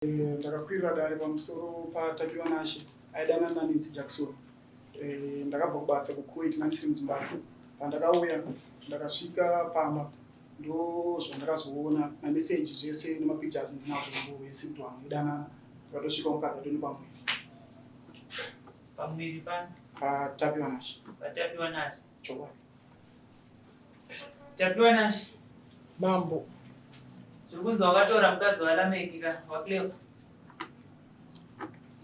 Ndakakwirira dare pamusoro paTapiwanashe aidanana naNancy Jackson. Ndakabva kubasa kuKuwait ndandisiri muZimbabwe. Pandakauya ndakasvika pamba ndozvandakazoona mameseji zvese nemapictures ndinazvo vese kuti vanhu vaidanana. Ndakatosvika mukadzi atoni pamuviri. Pamuviri pani? PaTapiwanashe. PaTapiwanashe. Chokwadi. Tapiwanashe. Mambo. Zviri kunzi wakatora mukadzi waLameki ka waCleva.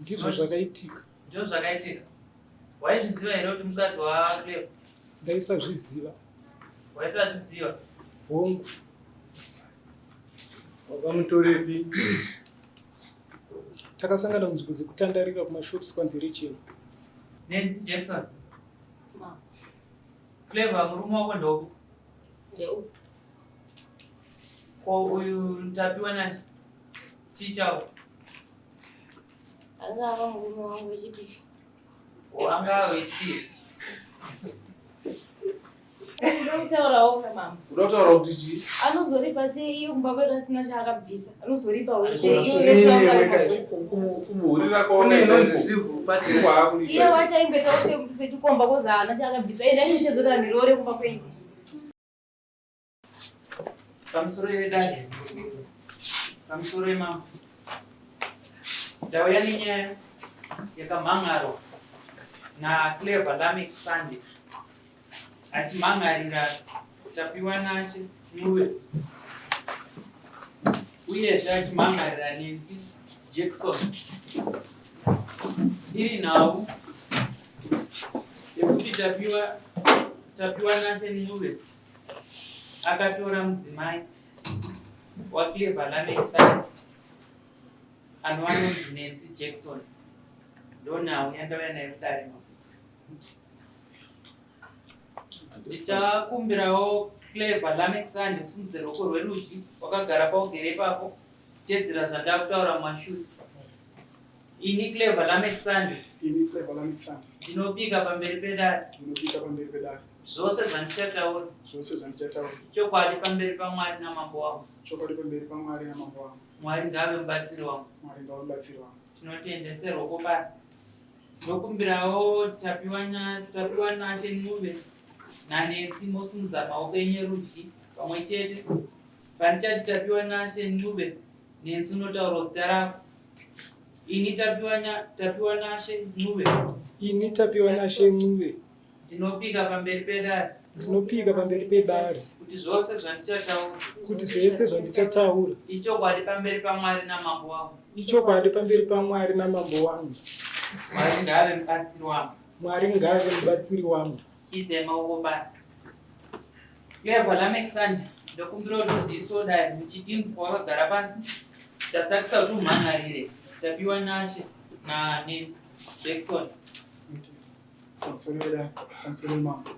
Ndizvo zvakaitika. Ndizvo zvakaitika. Waizviziva here kuti mukadzi waCleva? Ndaisazviziva. Waisazviziva? Hongu. Wakamutorepi? Takasangana kunzvimbo dzekutandarira kumashops kwaMverechena. Nancy Jackson. Ma. Clever murume wako ndoupi? Ndeupi? Ko uyu Tapiwa Nashe chii chawo? Angava murume wangu wechipiri. Angava wechipiri. Ndokutaurawo mama. Unotaura kuti chii? Anozoripa sei iyo kumba kwedu asina chaakabvisa? Anozoripa sei iyo vese Kumuhurira Kune inonzi civil partnership. Iye wacho aingoitawo sechikomba kozi haana chaakabvisa. Enda inoshe andiroore kumba kwenyu. Pamusoro yedare. Pamusoro yemambo. Ndauya nenyaya yakamhan'arwa naClever Lameck Sunday achimhan'arira Tapiwanashe Ncube uyezve achimhan'arira Nancy Jackson iri nhau yekuti Tapiwanashe Ncube akatora mudzimai waClever Lameck Sunday anova anonzi Nancy Jackson. Ndonhau yandauya nayo kudare. Ndichakumbirawo Clever Lameck Sunday simudze ruoko rwerudyi wakagara paugere ipapo tedzera zvandakutaura mumashure. Ini Clever Lameck Sunday. Ini Clever Lameck Sunday. Ndinopika pamberi pedare. Ndinopika pamberi pedare. Zvose zvandichataura. Zvose zvandichataura. Chokwadi pamberi paMwari namambo wangu. Chokwadi pamberi paMwari namambo wangu. Mwari ngaave mubatsiri wangu. Mwari ngaave mubatsiri wangu. Tinotendese ruoko pasi. Ndokumbirawo Tapiwanashe Ncube naNancy mosimudza maoko enyu erudyi pamwe chete. Pandichati Tapiwanashe Ncube, Nancy unotaura zita rako. Ini Tapiwanashe Ncube. Ini Tapiwanashe Ncube. Ndinopika pamberi pedare. Ndinopika pamberi pedare. Kuti zvose zvandichataura. Kuti zvese zvandichataura. Ichokwadi pamberi paMwari namambo wangu. Ichokwadi pamberi paMwari namambo wangu. Mwari ngaave mubatsiri wangu. Mwari ngaave mubatsiri wangu. Chiisai maoko pasi. Clever Lameck Sunday, ndokumbira kuti uzivisewo dare muchidimbu wakagara pasi chasakisa kuti umhan'arire Tapiwanashe naNancy Jackson. Pamusoro pedare, pamusoro pemambo.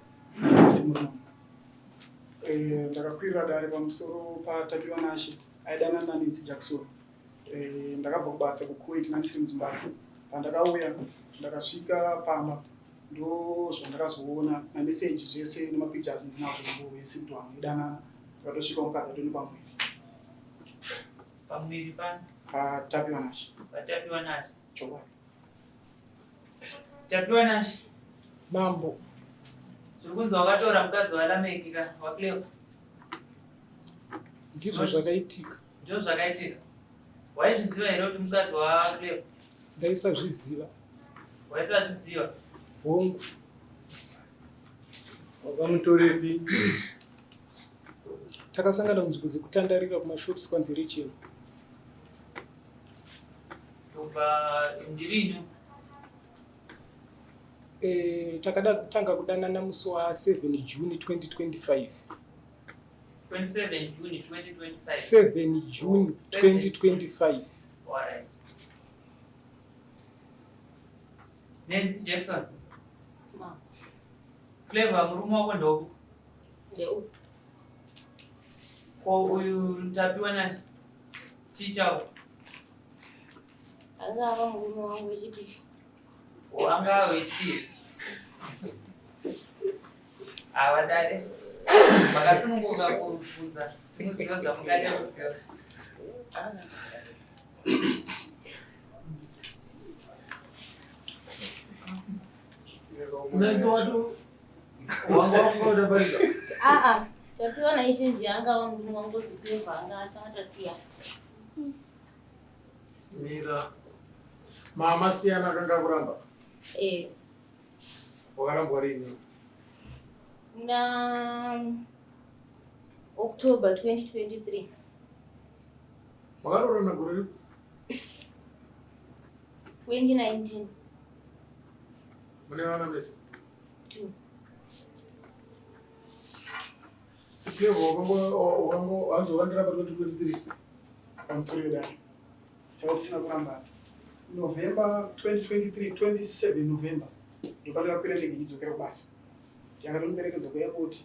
Ndakakwirira dare pamusoro paTapiwanashe aidanana naNancy Jackson. Ndakabva kubasa kuKuwait ndandisiri muZimbabwe. Pandakauya ndakasvika pamba ndozvandakazoona mameseji zvese nemapictures ndinazvo vese kuti vanhu vaidanana. Ndakatosvika mukadzi atoni pamuviri. Pamuviri pani? PaTapiwanashe. PaTapiwanashe. Chokwadi. Tapiwanashe. Mambo. Zviri kunzi wakatora mukadzi waLameki ka waClever. Ndizvo zvakaitika. Ndizvo zvakaitika. Waizviziva here kuti mukadzi waClever? Ndaisazviziva. Waisazviziva? Hongu. Wakamutorepi? Takasangana kunzvimbo dzekutandarira kumashops kwaMverechena. Kubva ndirini? Takada kutanga kudanana musi wa 7 June 2025. 27 June 2025. 7 June 2025. Alright. Nancy Jackson. Ma. Clever murume wako ndoupi? Ndeupi? Ko uyu Tapiwanashe chii chawo? Angava murume wangu wechipiri. Angava wechipiri. Ava dare makasununguka kubvunza muziva zvamungada kuziva. Unanzi watu wanga wafunga kutabarika. Aa, Tapiwa naIshe ndiye angava murume wangu Clever anga atasiya. Mira. Mama siyana akanga kuramba. Eh, Wakarambwa rini? muna October 2023. Wakaroorana gore ripi? 2019. Mune vana mese? Two. Clever wakambo wanzi wakandiramba 2023. Pamusoro yedare tava tisina kurambana. November 2023, 27 November ndopandakakwira ndege ndichidzokera kubasa. Yakatomuperekedza kuairport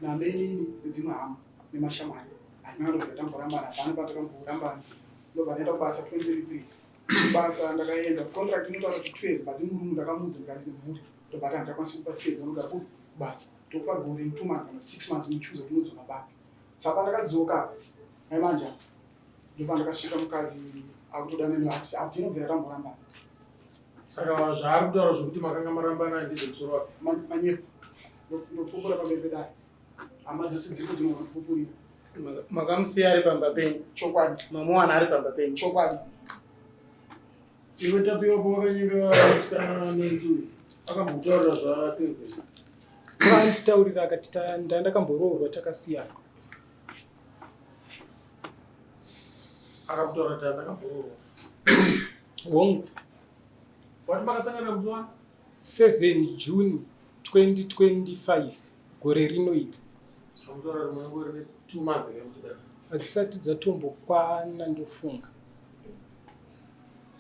namenini nedzimwe hama nemashamwari. Hatina kutobvira tamborambana, hapana patakamborambana. Ndobva ndaenda kubasa 2023. Kubasa ndakaenda contract inotaura kuti 2 years but murume ndakamuudza ndikati nemhuri ndobva ati handichakwanisi kupa 2 years vanogara kubasa. Tokupa gore 2 months kana 6 months unochuza kuti unodzoka papi. Saka pandakadzoka maimanje apa ndopandakasvika mukadzi akutodana neni hatinobvira tamborambana. Saka zvaari kutaura zvekuti makanga marambana ndezvemusoro wake. Manyepo. Ndopupura pamberi pedare. Hama dzose dziripo dzinopupurira. Makamusiya ari pamba penyu. Chokwadi. Mamuwana ari pamba penyu. Chokwadi. Iwe Tapiwa pawakanyenga musikana Nancy uyu akambokutaurira zvaClever. Anditaurira akati ndandakamboroorwa takasiyana. Akakutaura kuti ndakamboroorwa. Hongu. Wati makasangana musi wani? 7 June 2025 gore rino iri. Zvamutaura kuti munenge uri 2 months here muchidana? Hadzisati dzatombokwana ndofunga.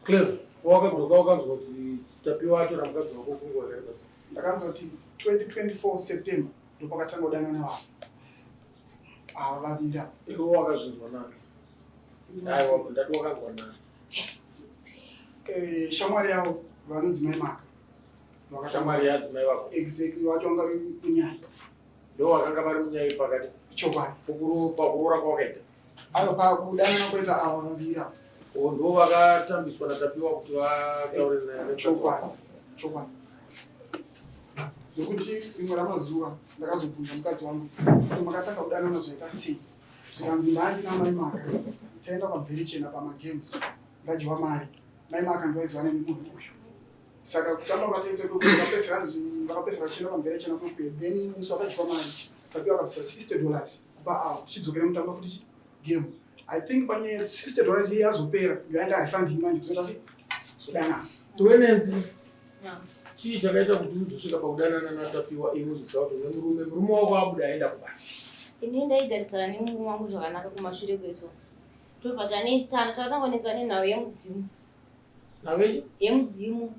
Clever, wakadzoka wakanzwa kuti Tapiwa atora mukadzi wako kunguva yakareba sei? Ndakanzwa kuti 2024 September ndopakatanga kudanana vanhu ava vaviri ava. Iwe wakazvinzwa nani? Aiwa, ndati wakanzwa nani? Eh, shamwari yavo vanonzi Mai Maka. Shamwari yadzimai vako. Exactly, vacho vanga vari munyai. Ndo vakanga vari munyai pakati. Chokwadi. Pakuroora kwawakaita. Aiwa, pakudanana kwaita ava vaviri ava. O ndo vakatambiswa naTapiwa kuti vataure naye. Chokwadi, chokwadi. Nokuti rimwe ramazuva ndakazobvunza mukadzi wangu kuti makatanga kudanana zvaita sei, zvikanzi ndandina Mai Maka taenda kwaMverichena pamagames ndadyiwa mari. Mai Maka ndivaizivana nemunhu uyu. Saka kutamba kwataita kwekuti vakapedzisira hanzi vakapedzisira vachienda kwaMverichena kwekwe then musi wakadyiwa mari Tapiwa akabvisa 60 dollars kupa ava tichidzokera mutambo futi game. I think panyaya 60 dollars iye yazopera ndoyanga arifund manje kuzoita sei kuzodanana. Iwe Nancy, chii chakaita kuti uzosvika pakudanana naTapiwa iwe uchiziva kuti une murume, murume wako abuda aenda kubasa? Ini ndaigarisana nemurume wangu zvakanaka kumashure kweso. Tobva tanetsana, takatangonetsana nenhau yemudzimu. Nhau yechi? Yemudzimu.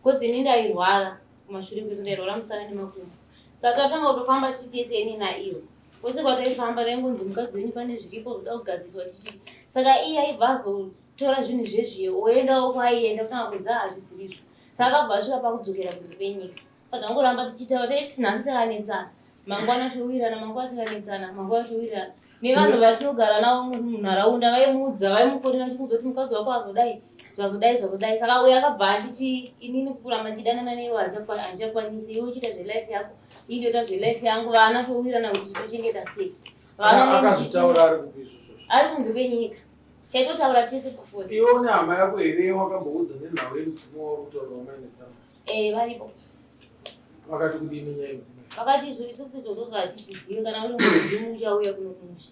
Cause ini ndairwara kumashure kweso, ndairwara musana nemakumbo. Saka takatanga kutofamba tiri tese ini naivo. Kwese kwataifamba taingonzi mukadzi wenyu pane zviripo zvoda kugadziriswa chichichi. Saka iye aibva azotora zvinhu zvezviye oendawo kwaaienda kutanga kunzi hazvisirizvo. Saka akabva asvika pakudzokera kunze kwenyika. Takangoramba tichitaura taiti nhasi takanetsana mangwana towirirana mangwana takanetsana mangwana towirirana nevanhu vatinogara navo munharaunda vaimuudza vaimufonera vachimuudza kuti mukadzi wako azodai zvazodai zvazodai saka uyo akabva anditi inini kuramba ndichidanana neiwe handichakwanisi iwe uchiita zvelife yako ini ndoita zvelife yangu vana towirirana kuti tochengeta sei vana Akazvitaura ari kupi izvozvo? Ari kunze kwenyika taitotaura tese pafoni. Iwe une hama yako here wakamboudza nenhau yemudzimu wauri kutaura wamainetsana? Eh, varipo. Vakati kudii nenyaya yemudzimu? Vakati izvo isusu izvozvo hatizvizivi kana uri mudzimu uchauya kuno kumusha.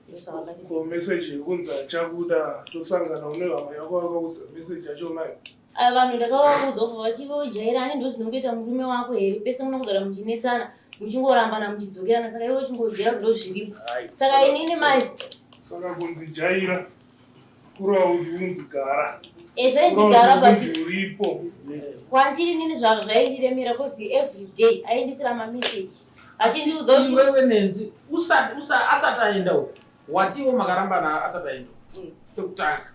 Ndozvavakati. Ko message yekunzi achabuda tosangana une hama yako akaudza message yacho unayo? Aya vanhu ndakavaudza kubva vati iwe ujaira ani ndozvinongoita murume wako here pese munongogara muchinetsana muchingorambana muchidzokerana saka iwe uchingojaira kuti ndozviripo saka inini manje Saka kunzi jaira kureva kuti unzi gara. Eh, zvainzi gara but Kunzi uripo. kwandiri inini zvaindiremera cause every day aindisira mameseji achindiudza kuti Iwewe Nenzi usati asati aenda uyu watiwo makarambana asati aenda pekutanga.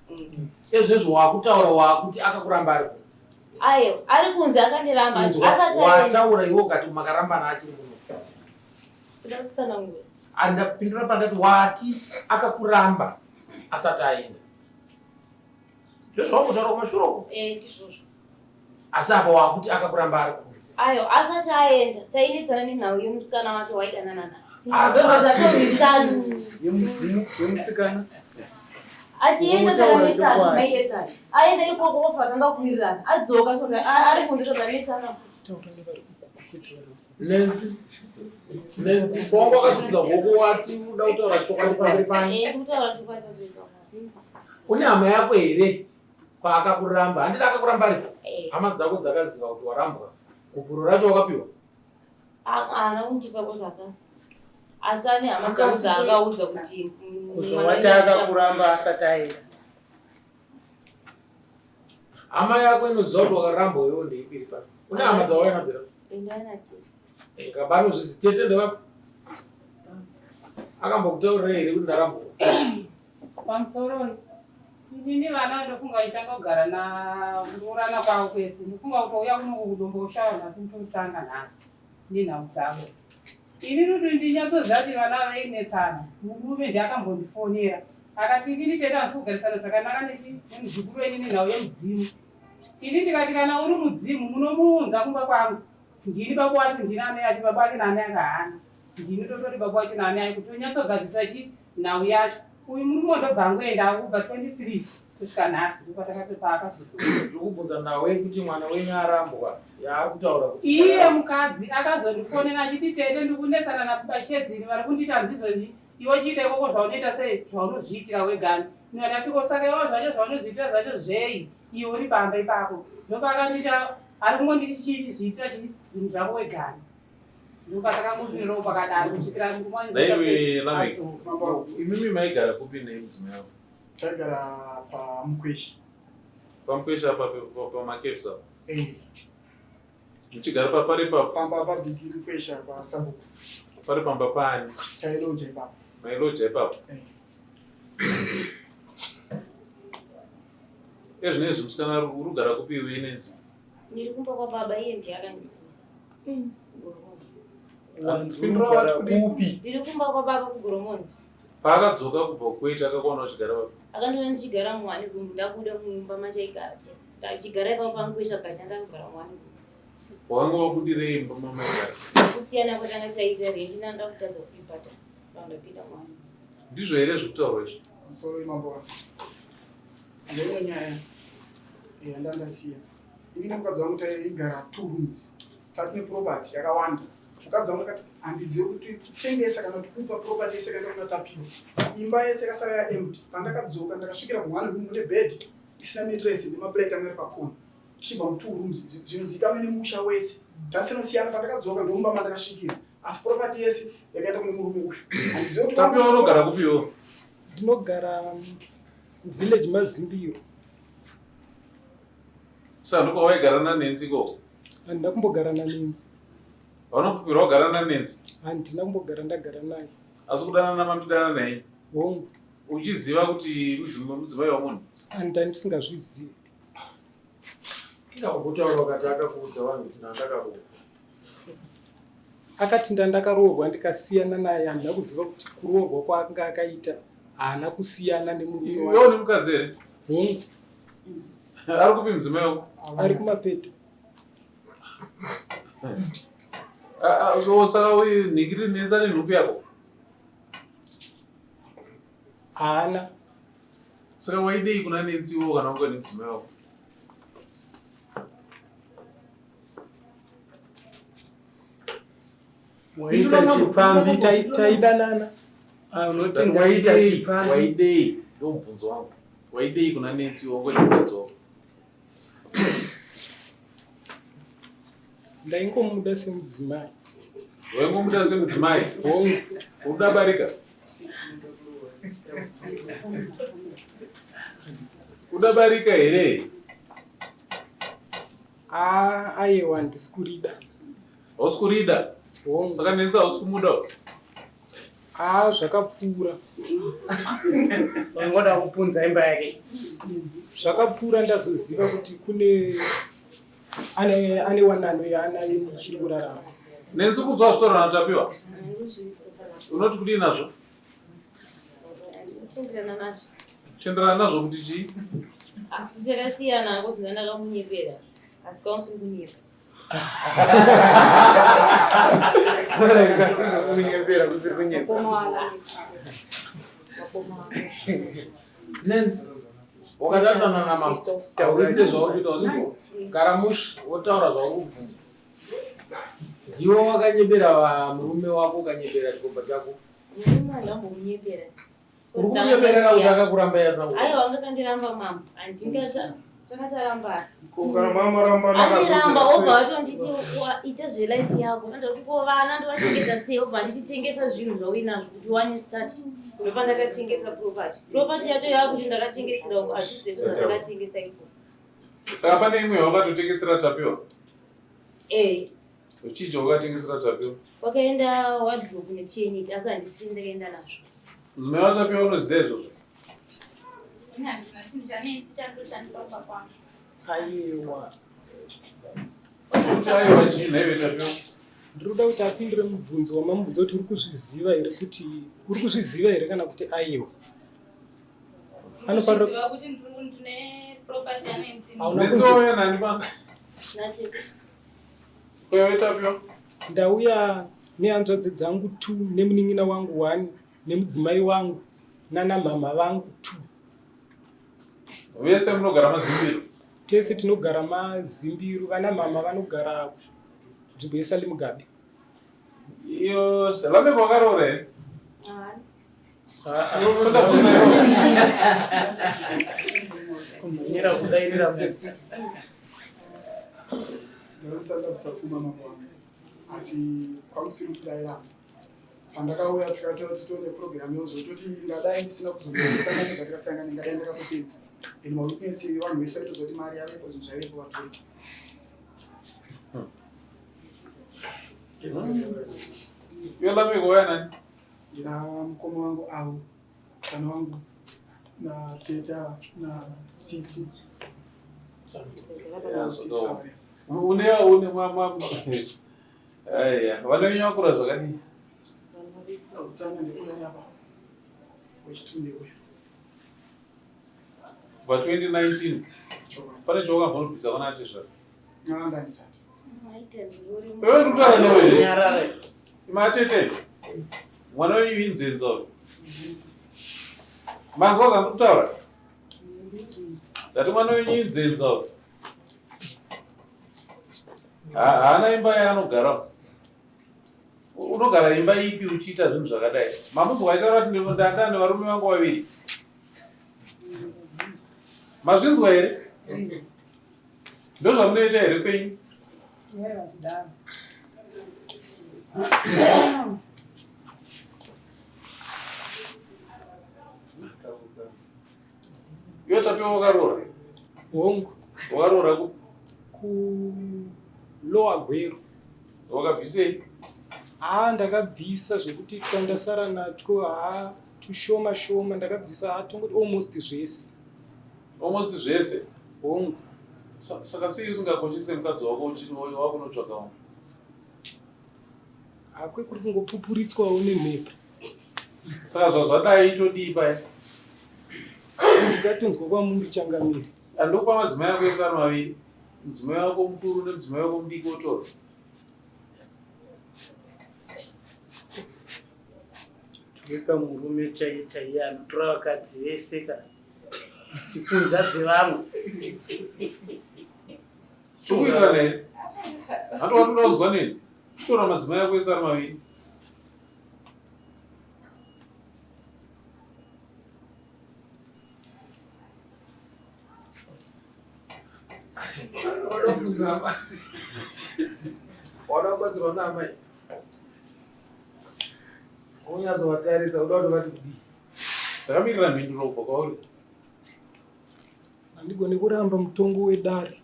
Ezvezvo wakutaura wakuti akakuramba ari kunze. Ayo ari kunze akandiramba Inzwa, asati aenda. wataura iwe ukati makarambana achiri muno. Kuda kutsanangura. Andapindura pandati wati akakuramba asati aenda. Ndozvawakotaura kumashure uko. Eh, ndizvozvo. Asi apa wakuti akakuramba ari kunze. Ayo asati aenda tainetsana nenhau yemusikana wake waidanana naye. Ah, Ndobva tatorwisana. Yemudzimu yemusikana. Achienda Kutaura takanetsana chokwadi. maiedzana. Aenda ikoko obva atanga kuwirirana. Adzoka ari kunze takanetsana futi. Taura nevari kukwete vari Nancy. Nancy, kwanga wakasimudza ruoko wati unoda kutaura chokwadi pamberi panyu. Eh, kutaura chokwadi chokwadi. Une hama yako here kwaakakuramba? Handiti akakuramba aripo? Eh. Hama dzako dzakaziva kuti warambwa. Gupuro racho wakapiwa. Haana kundipa kozi akasi. Asi ane hama dzangu Akasi- dzaakaudza kuti Kuzowati akakuramba asati aenda. Hama yako inoziva kuti wakarambwa iwewe ndeipiri pano. Une hama dzawakainadzira? Endai natete. Vanozvizi tete ndeva akambokutaurira here kuti ndarambwa? Pamusoro inini vana ndofunga vachitanga kugara nakuroorana kwavo kwese ndofunga kutouya kuno kudomboshawa nhasi kutotanga nhasi nenhau dzavo. Ini kuti ndinyatsoziva kuti vana vainetsana murume ndiye akambondifonera akati inini tete handisi kugarisana zvakanaka nechi nemuzukuru wenyu nenhau yemudzimu. Ini ndikati kana uri mudzimu munomuunza kumba kwangu ndini baba wacho ndini amai acho baba wacho naamai ake haana ndini totori baba wacho naamai ake kuti tonyatsogadzirisa chi nhau yacho. Uyu murume wandobva angoenda kubva 23 kusvika nhasi ndopatakatopaakazodzoka. Ndiri kubvunza nhau yekuti mwana wenyu arambwa yaari kutaura kuti Iye mukadzi akazondifonera achiti tete ndikunetsana nabashedzini vari kundiita hanzizvozvi iwe chiita ikoko zvaunoita sei zvaunozviitira wegani. Ndikati ko saka iwe zvacho zvaunozviitira zvacho zvei iwe uri pamba ipapo. Ndopaakandiita ari kungonditi chii chizviitira chii zvinhu zvako wegani. Ndopatakangomirirawo pakadaro kusvikira murume wangu Naiwe Lamek, adzoka. Mambo, imimi maigara kupi nemudzimai wako? Taigara paMukwesha. Pamukwesha apa pamacaves apa? Eh. Muchigara pari pa Pamba pabhigi Mukwesha pasabhuku. Pari pamba paani? Tailoja ipapo. Mailoja ipapo? Eh. Ezvinezvi musikana uri kugara kupi iwe Nancy? Ndiri kumba kwababa iye ndiye akandimhanyisa. Kugoromonzi. Wanzi Pindura unogara wati kudii? kupi? Ndiri kumba kwababa kuGoromonzi. Paakadzoka kubva kuKuwait akakuwana uchigara papi? Akandiona ndichigara muwani room ndabuda mumba machaigara tese. Ndachigara ipapo panguisha but ndakugara muwani room. Wakanga wabudirei mumba mamaigara? Kusiyana kwatanga taita rent ndanga kutadza kuibhadhara. Ndapinda muwani room. Ndizvo here zvekutaurwa izvi? Musoro wemambo wangu. Ndeimwe nyaya yandandasiya. Ini nemukadzi wangu taigara 2 rooms. Tatine property yakawanda. Mukadzi wangu akati handizivi kuti kutengesa kana kuti kupa property yese kana kuna Tapiwa. Imba yese yakasara ya empty. Pandakadzoka ndakasvikira mu one room mune bed isina mattress nemaplate anga ari pakona. Tichibva mu 2 rooms zvinozikanwa nemusha wese. Tasinosiyana pandakadzoka ndomumba mandakasvikira. Asi property yese yakaenda kune murume uyu. Handizivi kuti Tapiwa unogara kupiwo? Ndinogara muvillage Mazimbiro. Saka ndokwawaigara naNancy ikoko? Handina kumbogara naNancy. Hauna kubvira wagara naNancy? Handina kumbogara ndagara naye. Asi kudanana mamutidana naye? Hongu. Uchiziva kuti mudzimai wamunhu? Handa ndisingazvizivi. Inga kutaura ukati akakuudza vanhu kuti ndandakaroorwa. Akati ndandakaroorwa ndikasiyana naye handina kuziva kuti kuroorwa kwaanga akaita haana kusiyana nemurume Iwe une mukadzi here? Hongu. Ari kupi mudzimai wako? Ari kumapeto. So saka uyu nhingiri Nancy ane nhupi yako? Haana. Saka waidei kuna Nancy iwewe kana wanga nemudzimai wako? Waita chipfambi. Taidanana. Unoti ndaita chipfambi. Waidei? Ndo mubvunzo wangu. Waidei kuna Nancy iwe wanga nemukadzi wako? Ndaingomuda semudzimai. Waingomuda semudzimai? Hongu. Unoda barika? Unoda barika here? Ah, aiwa handisi kurida. Hausi kurida? Hongu. Saka Nancy hausi kumuda? Ah, zvakapfuura. Waingoda kupunza imba yake. Zvakapfuura ndazoziva kuti kune ane wanano yaanayo ichiri kurarama. Nancy kunzwa zvitaurwa naTapiwa? Unoti kudii nazvo? Ndinotenderana nazvo. Tenderana nazvo kuti chii? Chakasiyana kozi ndandakamunyepera. Asi kwanga kusiri kunyepa. Kunyepera kusiri kunyepa. Nancy, wakatarisana namambo tauridze zvauri kuita uzinzwa gara mushe wotaura zvauri kubvunza ndiwe wakanyepera murume wako ukanyepera chikomba chako. Murume handambomunyepera. Uri kunyepera kuti akakuramba yasina. Aiwa, anga kandiramba mambo. Handinga takataramba. Kana mamaramba Andiramba obva watonditi ita zvelife yako. Anoda kuti ko vana ndovachengeta sei obva anditi tengesa zvinhu zvauinazvo kuti uwane start. Ndopandakatengesa property. Property yacho yakuti ndakatengesera uko asi zvese zvandakatengesa ikoko. Saka pane imwe yawakatotengesera Tapiwa? Eh. Chii chawakatengesera Tapiwa? Wakaenda wardrobe necheniti asi handisiri ndakaenda nazvo. Mudzimai waTapiwa unoziva izvozvo? Ini handina chinhu chanenzi chandoshandisa kumba kwangu. Aiwa. Kuti aiwa chii nhaiwe Tapiwa? Ndiri kuda kuti apindure mubvunzo wamamubvunza kuti uri kuzviziva here kuti uri kuzviziva here kana kuti aiwa. Anofanira Ndinoziva kuti ndine property yanenzi. Hauna Nenzi kunzi- wauya nani pano? Natete. Kwewe Tapiwa? Ndauya nehanzvadzi dzangu 2 nemunin'ina wangu 1 nemudzimai wangu nana mhamha vangu 2. Vese munogara maZimbiru? Tese tinogara maZimbiru, vana mhamha vanogara nzvimbo yeSally Mugabe. Iyo Lameko wakaroora here? Kumhanyira kudairira munhu. Ndakandisati ndabvisa pfuma mambo wangu asi kwamusiri kuti ndairamba pandakauya tikatoti tone program yozototi ndadai ndisina kuzosangana zvakasangana ndingadai ndakatopedza and mawitness vanhu vese vaitoziva kuti mari yavepo zvinhu zvavepo vatori. Iwe Lameko wauya nani? Ndina mukoma wangu avo mwana wangu nateta nasisi. Sisi avo. Une une mwa Aya, vana venyu vakura zvakadii? Kutanga ndeuya apa wechitwo ndeuya. Kubva 2019 pane chawakambonobvisa kuna atezvara? Anga ndisati. Iwe ndikutaura newe here? Matete. Mwana wenyu inzenza uyu. Manzwa zvandikutaura? Ndati mwana wenyu inzenza uyu. Haana imba yaanogara. Unogara imba ipi uchiita zvinhu zvakadai? Mamunzwa aitaura kuti ndanda nevarume vangu vaviri. Mazvinzwa here? Ndozvamunoita here kwenyu? Iwe Tapiwa wakaroora? Hongu. Wakaroora ku? Ku Lower Gweru. Wakabvisei? Haa ndakabvisa zvekuti twandasara natwo haa tushoma shoma ndakabvisa haa tongoti almost zvese. Almost zvese? Hongu. Saka sei usingakoshese mukadzi wako uchiti wakunotsvaka umwe? Hakwe kuri kungopupuritswawo nemhepo. Saka zvazvadai todii paya? Ndikatonzwa kwamuri changamire. Andikupa madzimai ako ese ari maviri. Mudzimai wako mukuru nemudzimai wako mudiki wotora. Tuweka murume chaiye chaiye anotora vakadzi vese ka chipunza dzevamwe. Chikuwirirana here? Handi watoda kunzwa neni? Chitora madzimai ako ese ari maviri. Wada kubatsirwa naamai. Unyatsovatarisa uda kuti vati kudii. Ndakamirira mhinduro kubva kwauri. Handigoni kuramba mutongo wedare.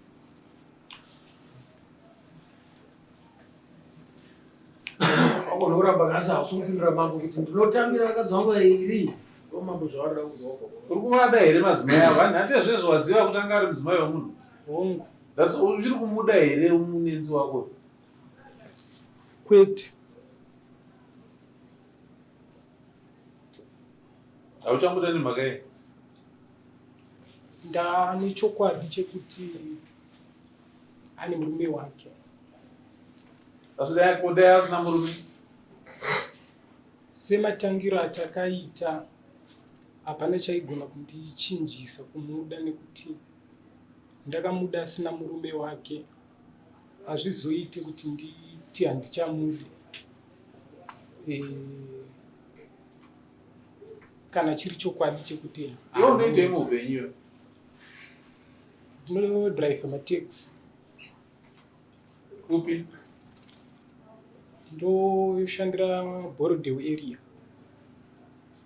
Wagona kuramba kasi hausi kupindura mambo kuti ndinotambira vakadzi vangu vairi. Ndo mambo zvavarida kunzwa kubva kwauri. Uri kuvada here madzimai avo? Hanti hazvinezvo waziva kuti anga ari mudzimai wemunhu? Hongu. That's uchiri kumuda here munenzi wako? Kwete. Hauchamuda nemhaka yei? Ndane chokwadi chekuti Ane murume wake. Asi dai ko dai asina murume? Sematangiro atakaita hapana chaigona kundichinjisa kumuda nekuti ndakamuda asina murume wake. Hazvizoite kuti nditi handichamude. Eh, kana chiri chokwadi chekuti Iwe unoitei muupenyu iwe? Ndinodriver mataxi. Kupi? Ndoshandira Borrowdale area.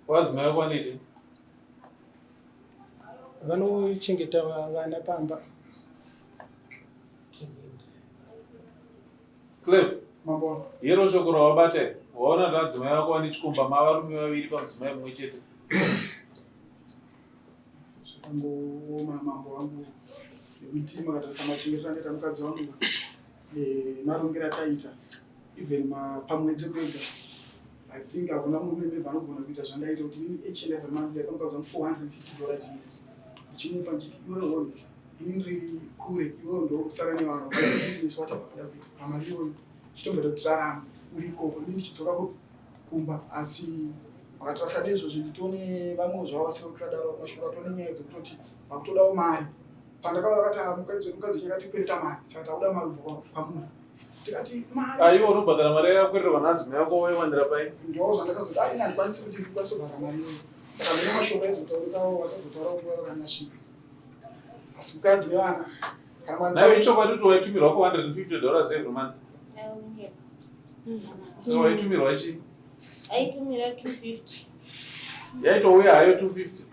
Wadzimai vako vanoitei? Vanochengeta vana pamba. Cleve, Mambo. Hero shoko rawabata iri. Waona kuti adzimai vako vane chikomba mavarume vaviri pamudzimai mumwe chete. Zvakangooma mambo wangu nekuti makatarisa machengetero andaita mukadzi wangu nemarongero ataita even pamwedzi kwega I think hakuna murume maybe anogona kuita zvandaita kuti inini each and every month ndaipa mukadzi wangu 450 dollars US ndichimupa ndichiti iwe hoyo ini ndiri kure iwewe ndokusara nevanhu business whatever kuda kuita pamari iyoyo chitomboita kuti rarama uri ikoko ini ndichidzoka kumba asi vakatarisa neizvozvi nditone vamwe zvavo vasiri kuradaro mashura atone nyaya dzekutoti vakutodawo mari pandakava vakati ah, mukadzi mukadzi wenyu akatikwereta mari saka takuda mari kubva kwamuri tikati mari Aiwa unobhadhara mari yakakwererwa naadzimai ako woiwanira pai? Ndo zvandakazoti ah, ini handikwanisi kuti ndikwanise kubhadhara mari iyoyo saka mune mashoko aizotaurikawo vachazotaura nguva vakanyasvika asi mukadzi nevana kana Nayo ichokwadi kuti waitumirwa 450 dollars every month. Saka waitumirwa chii? Aitumira 250. Yaitouya hayo 250.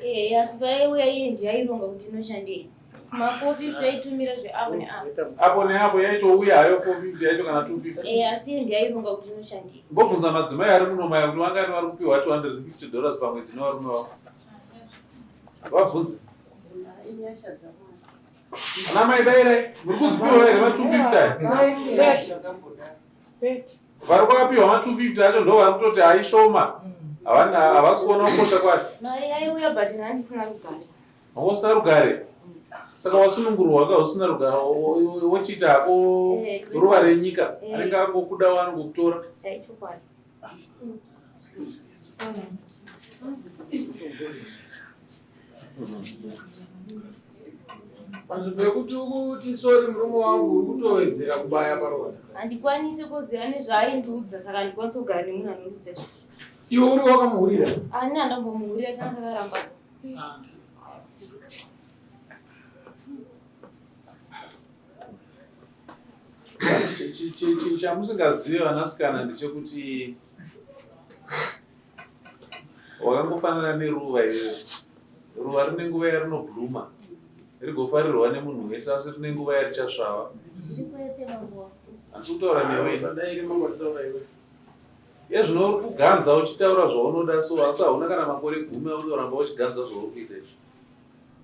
Eh, asi paiuya iye ndiye aironga kuti inoshandei. Ma 450 aitumira zveapo neapo. Apo neapo yaitouya hayo 450 yacho kana 250. Eh, asi iye ndiye aironga kuti inoshandei. Mbobvunza madzimai ari muno maya kuti vangani vari kupiwa 250 dollars pamwedzi nevarume vavo. Vabvunze. Ana mai bairai, muri kuzipiwa here ma 250 aya? Vari kuapiwa ma 250 acho ndo vari kutoti aishoma. Havana havasi kuona kukosha kwacho. Mari yaiuya but ndandisina rugare. Wanga usina rugare. Saka wasunungurwa ka usina rugare wochiita hako ruva renyika anenge angokuda anongokutora. Chokwadi. Panzvimbo yekuti ukuti sori murume wangu uri kutowedzera kubaya paronda. Handikwanisi kuziva nezvaaindiudza saka handikwanisi kugara nemunhu anondiudza izvo. Iwe uri wakamuhurira? Ani andambomuhurira tanga takaramba. Chamusingazive vanasikana ndechekuti wakangofanana neruva iwewe. Ruva rine nguva yarinobluma rigofarirwa nemunhu wese asi rine nguva yarichasvava. Handisi kutaura newe. Iye zvino uri kuganza uchitaura zvaunoda so asi hauna kana makore gumi aunoramba uchiganza zvauri kuita izvi.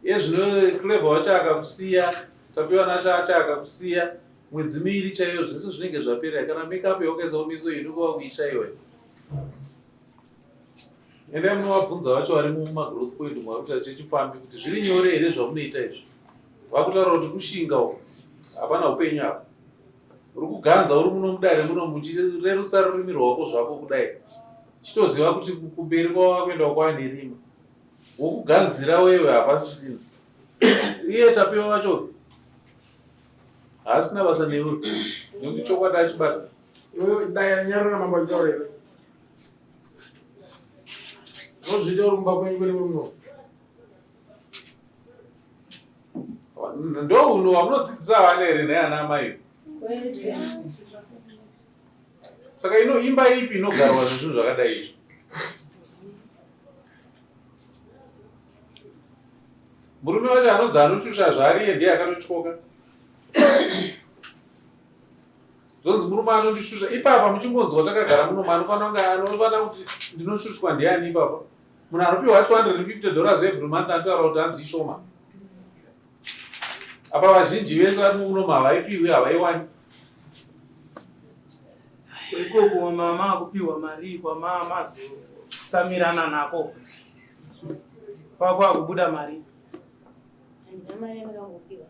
Iye zvino Clever wacho akakusiya, Tapiwa Nashe acho akakusiya, mwedzi miiri chaiyo zvese zvinenge zvapera kana makeup yawakaisa kumeso iyi inongova kuishaiwa. Endai munovabvunza vacho vari mumagrowth point mwari kuti chechipfambi kuti zviri nyore here zvamunoita izvi. Vakutaura kuti kushinga uku hapana upenyu apa. Uri kuganza uri muno mudare muno muchirerutsa rurimi rwako zvako kudai. Chitoziva kuti kumberi kwava kuenda kwaane rima. Wokuganzira wewe hapasisina. Iye Tapiwa wacho haasina basa newe nekuti chokwadi achibata. Iwe dai nyarara mambo achitaura iwe. Unozviita uri kumba kwenyu kwete uri muno. Ndo unhu hwamunodzidzisa vana here nhai ana amai? Saka ino imba ipi inogarwa zvezvinhu zvakadai izvi? Murume wacho anonzi anoshusha zvaari iye ndiye akatotyoka. Zvonzi murume anondishusha ipapa muchingonzwa takagara muno anofanira kunge anofanira kuti ndinoshushwa ndiani ipapa. Munhu anopiwa 250 dollars every month anotaura kuti hanzi ishoma. Apa vazhinji vese vari muno havaipiwi havaiwani. Ikoko mama akupiwa mari kwamama azotsamirana nako kwako akubuda mari. Handina mari yandakambopiwa.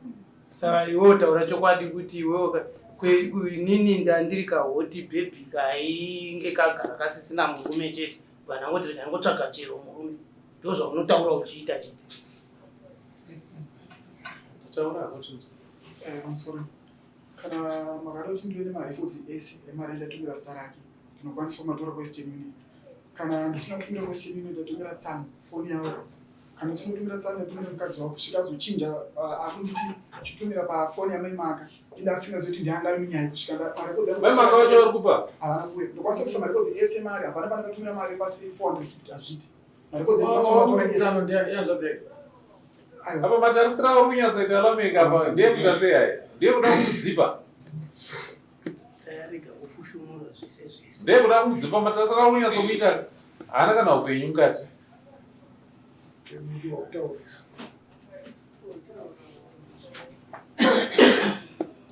Saka iwewe taura chokwadi kuti iwewe inini ndandiri kahoti bhebhi kainge kagara kasisina murume chete vanhu vangoti rega ndingotsvaga chero murume ndozvaunotaura uchiita chete. Taura hako chinzwa. Eh, I'm sorry. Kana makada kuti ndive nemarekodzi ese emari yandatumira zita rake ndinokwanisa kumatora kuwestern union. Kana ndisina kutumira kuwestern union ndatumira tsano foni yavo. Kana ndisina kutumira tsano ndatumira mukadzi wavo kusvika azochinja akunditi chitumira pafoni yamai Maka. Inda asingazivi kuti ndiani ari munyaya kusvika marekodzi Mai Maka vacho vari kupa? Havana kuuya. Ndokwanisa kuisa marekodzi ese emari hapana pandakatumira mari pasi pe 450 hazviiti. Marekodzi ndinokwanisa kumatora ese. Tsano ndiani yanzvadzi yake? Apa matarisiro auri kunyatsoita Lameck apa ndeyekuda sei aya? Ndeyekuda kumudzipa. Tayarega kufushunura zvese zvese. Ndeyekuda kumudzipa matarisiro auri kunyatsokuita haana kana upenyu mukati.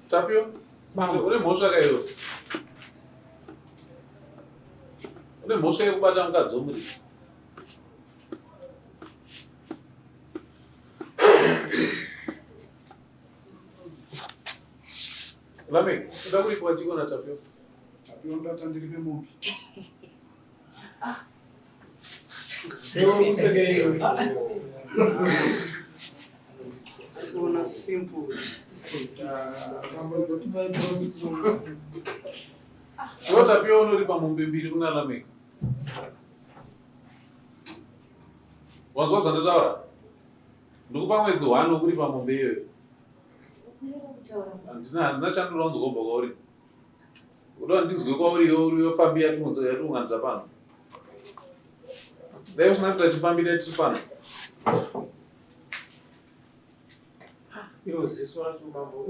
Tapio, une mhosva ka iwe? Une mhosva yekubata mukadzi wemuridzi. Lameck, unoda kuripwa chiko naTapio? Tapio ndoda kuti andiripe mombe. Kuona simple. Iwe Tapio unoripa mombe mbiri kuna Lameck. Wanzwa zvandataura? Ndikupa mwedzi one wekuripa mombe iyoyo. Handina handina chandoda kunzwa kubva kwauri. Unoda ndinzwe kwauri iwe uri wepfambi yatiunganidza pano. Dai usina kuita chipfambi dai tiri pano. Iro ziso racho mambo.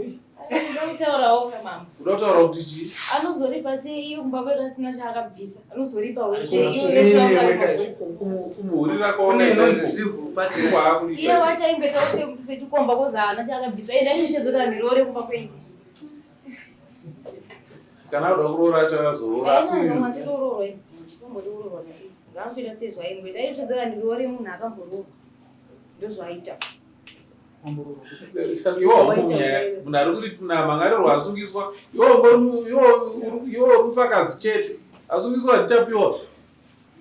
Unoda kutaurawo ka mambo. Unoda kutaura kuti chii? Anozoripa sei iye kumba kwedu asina chaakabvisa? Anozoripa sei iye vese vanga vari Kumuhurira Kune inonzi civil partnership. Iye wacho aingoitawo sechikomba kozi haana chaakabvisa. Enda inoshedzo kuti andiroore kumba kwenyu. Kana akuda kuroora achazoroora asi uyu Ngakuita sezvaingoita. Aishedzo kuti andiroore munhu akamboroorwa. Ndozvaaita. Iwe haumo munyaya. Munhu ari kuti namhangarirwa asungiswa. Iwe uri mufakazi chete. Asungiswa ndiTapiwa.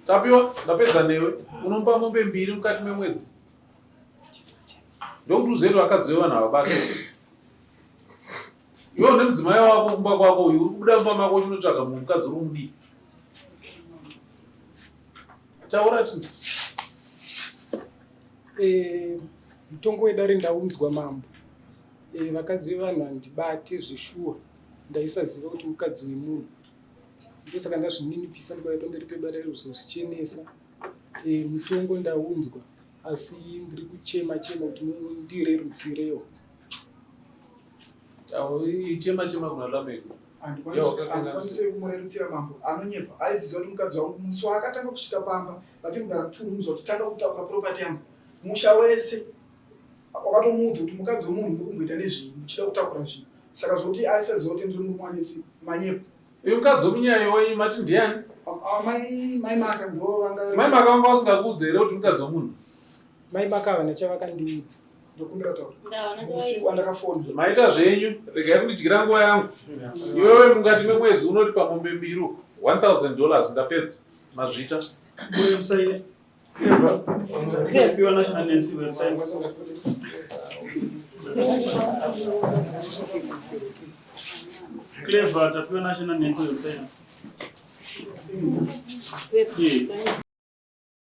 Tapiwa, ndapedza newe. Unomupa mombe mbiri mukati memwedzi. Ndokuti uzive kuti vakadzi vevanhu havabati. Iwe une mudzimai wako kumba kwako uyu uri kubuda mumba mako uchinotsvaga mumwe mukadzi uri mudii. Taura tinzwe. Eh, mutongo wedare ndaunzwa mambo. Eh, vakadzi vevanhu handibati zveshuwa. Ndaisaziva kuti mukadzi wemunhu. Ndosaka ndazvininipisa ndikauya pamberi pebare kuzozvichenesa. Eh, mutongo ndaunzwa asi ndiri kuchema chema kuti mundirerutsirewo. Chema chema kuna Lameko. Handikwanise kumurerutsira mambo anonyepa aiziva kuti mukadzi wangu musi waakatanga kusvika pamba vachigara two rooms vachitanga kutakura property yangu musha wese wakatomuudza kuti mukadzi wemunhu muri kumboita nezvei muchida kutakura zvinhu saka zvokuti aisaziva kuti ndiri murume wanetsi manyepo Uyu mukadzi wemunyaya wenyu mati ndiani? Mai mai Maka ndo vanga Mai Maka vanga vasingakuudze here kuti mukadzi wemunhu? Mai Maka havana chavakandiudza. Ndokumbira taura. Musi wandakafona. Maita zvenyu, regai kundidyira nguva yangu. Iwewe mukati memwedzi unoti pamombe mbiri 1000 dollars ndapedza. Mazvita. Website. Clever. Tapiwa National Nancy website. Clever, Tapiwa National Nancy website. Yeah.